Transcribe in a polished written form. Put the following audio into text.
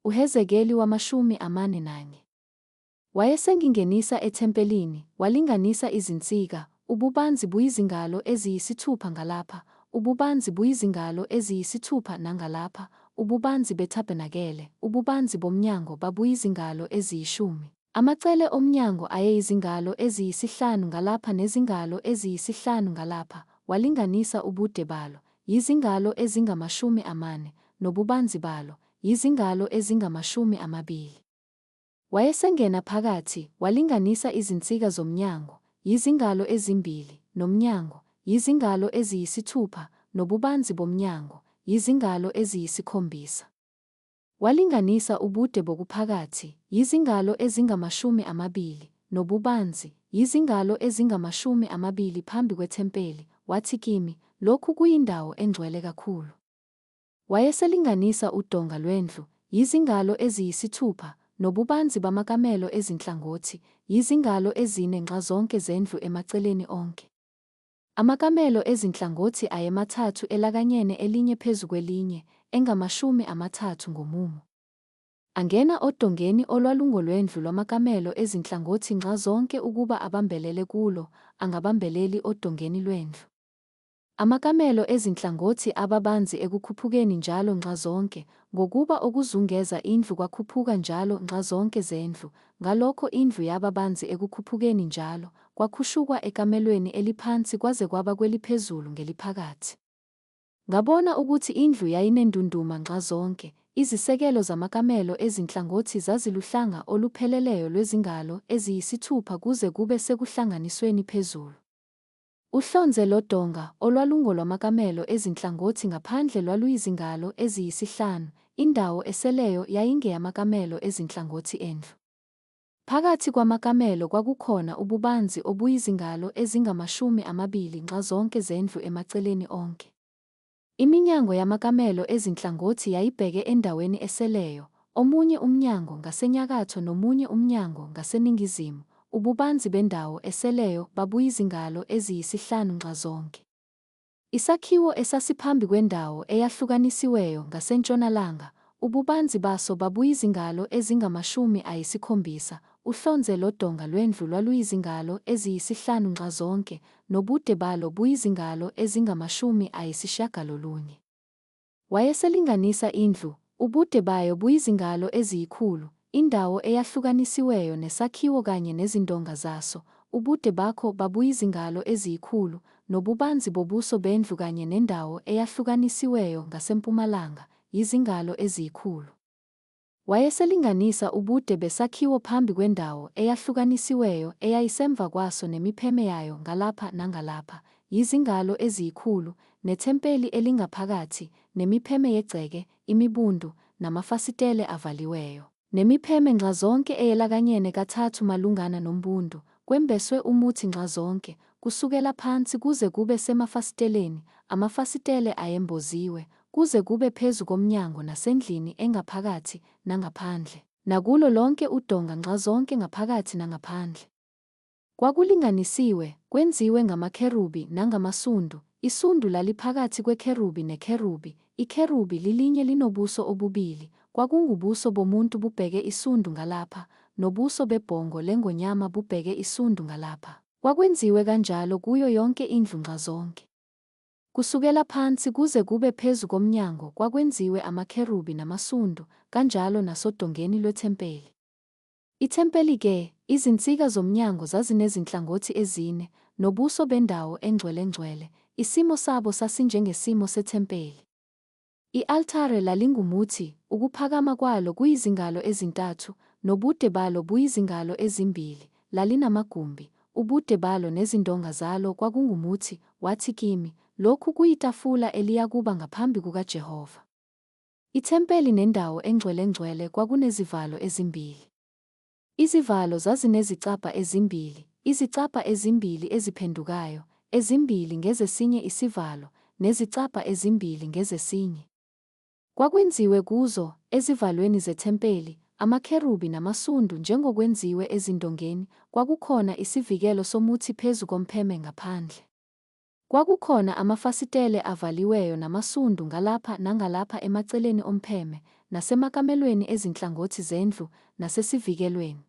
UHezekeli 41. Wayesengingenisa ethempelini, walinganisa izinsika, ububanzi buyizingalo eziyisithupha ngalapha, ububanzi buyizingalo eziyisithupha nangalapha, ububanzi betabernakele, ububanzi bomnyango babuyizingalo eziyishumi. Amacele omnyango ayeyizingalo eziyisihlanu ngalapha nezingalo eziyisihlanu ngalapha, walinganisa ubude balo, yizingalo ezingamashumi amane, nobubanzi balo, yizingalo ezingamashumi amabili. Wayesengena phakathi, walinganisa izinsika zomnyango, yizingalo ezimbili, nomnyango, yizingalo eziyisithupha, nobubanzi bomnyango, yizingalo eziyisikhombisa. Walinganisa ubude bokuphakathi, yizingalo ezingamashumi amabili, nobubanzi, yizingalo ezingamashumi amabili phambi kwethempeli, wathi kimi, Lokhu kuyindawo engcwele kakhulu. Wayeselinganisa udonga lwendlu, yizingalo eziyisithupha, nobubanzi bamakamelo ezinhlangothi, yizingalo ezine nxazonke zendlu emaceleni onke. Amakamelo ezinhlangothi ayemathathu elakanyene elinye phezu kwelinye, engamashumi amathathu ngomumo. Angena odongeni olwalungolwendlu lwamakamelo ezinhlangothi nxazonke ukuba abambelele kulo, angabambeleli odongeni lwendlu. Amakamelo ezinhlangothi aba banzi ekukhuphukeni njalo nxazonke, ngokuba okuzungeza indlu kwakhuphuka njalo nxazonke zendlu, ngalokho indlu yaba banzi ekukhuphukeni njalo, kwakhushukwa ekamelweni eliphansi kwaze kwaba kweliphezulu ngeliphakathi. Ngabona ukuthi indlu yayinendunduma nxazonke, izisekelo zamakamelo ezinhlangothi zaziluhlanga olupheleleyo lwezingalo eziyisithupha kuze kube sekuhlanganisweni phezulu. Uhlonze lodonga olwalungolwamakamelo ezinhlangothi ngaphandle lwaluyizingalo eziyisihlanu, indawo eseleyo yayingeyamakamelo ezinhlangothi endlu. Phakathi kwamakamelo kwakukhona ububanzi obuyizingalo ezingamashumi amabili nxazonke zendlu emaceleni onke. Iminyango yamakamelo ezinhlangothi yayibheke endaweni eseleyo, omunye umnyango ngasenyakatho nomunye umnyango ngaseningizimu, ububanzi bendawo eseleyo babuyizingalo eziyisihlanu nxazonke. Isakhiwo esasiphambi kwendawo eyahlukanisiweyo ngasentshonalanga, ububanzi baso babuyizingalo ezingamashumi ayisikhombisa, uhlonze lodonga lwendlu lwaluyizingalo eziyisihlanu nxazonke, nobude balo buyizingalo ezingamashumi ayisishiyagalolunye. Wayeselinganisa indlu, ubude bayo buyizingalo eziyikhulu, indawo eyahlukanisiweyo nesakhiwo kanye nezindonga zaso, ubude bakho babuyizingalo eziyikhulu, nobubanzi bobuso bendlu kanye nendawo eyahlukanisiweyo ngasempumalanga, yizingalo eziyikhulu. Wayeselinganisa ubude besakhiwo phambi kwendawo eyahlukanisiweyo eyayisemva kwaso nemipheme yayo ngalapha nangalapha, yizingalo eziyikhulu, nethempeli elingaphakathi, nemipheme yegceke, imibundu, namafasitele avaliweyo, nemipheme nxazonke eyelakanyene kathathu malungana nombundu, kwembeswe umuthi nxazonke, kusukela phansi kuze kube semafasiteleni, amafasitele ayemboziwe, kuze kube phezu komnyango nasendlini engaphakathi nangaphandle, nakulo lonke udonga nxazonke ngaphakathi nangaphandle. Kwakulinganisiwe, kwenziwe ngamakherubi nangamasundu, isundu laliphakathi kwekherubi nekherubi, ikherubi lilinye linobuso obubili, kwakungubuso bomuntu bubheke isundu ngalapha, nobuso bebhongo lengonyama bubheke isundu ngalapha. Kwakwenziwe kanjalo kuyo yonke indlu nxazonke. Kusukela phansi kuze kube phezu komnyango kwakwenziwe amakherubi namasundu, kanjalo nasodongeni lwethempeli. Ithempeli-ke, izinsika zomnyango zazinezinhlangothi ezine, nobuso bendawo engcwelengcwele, isimo sabo sasinjengesimo sethempeli. I-altare lalingumuthi, ukuphakama kwalo kuyizingalo ezintathu, nobude balo buyizingalo ezimbili, lalinamagumbi, ubude balo nezindonga zalo kwakungumuthi, wathi kimi, Lokhu kuyitafula eliyakuba ngaphambi kukaJehova. Ithempeli nendawo engcwelengcwele kwakunezivalo ezimbili. Izivalo zazinezicabha ezimbili, izicabha ezimbili eziphendukayo, ezimbili ngezesinye isivalo, nezicabha ezimbili ngezesinye. Kwakwenziwe kuzo, ezivalweni zethempeli, amakherubi namasundu njengokwenziwe ezindongeni, kwakukhona isivikelo somuthi phezu kompheme ngaphandle. Kwakukhona amafasitele avaliweyo namasundu ngalapha nangalapha emaceleni ompheme, nasemakamelweni ezinhlangothi zendlu, nasesivikelweni.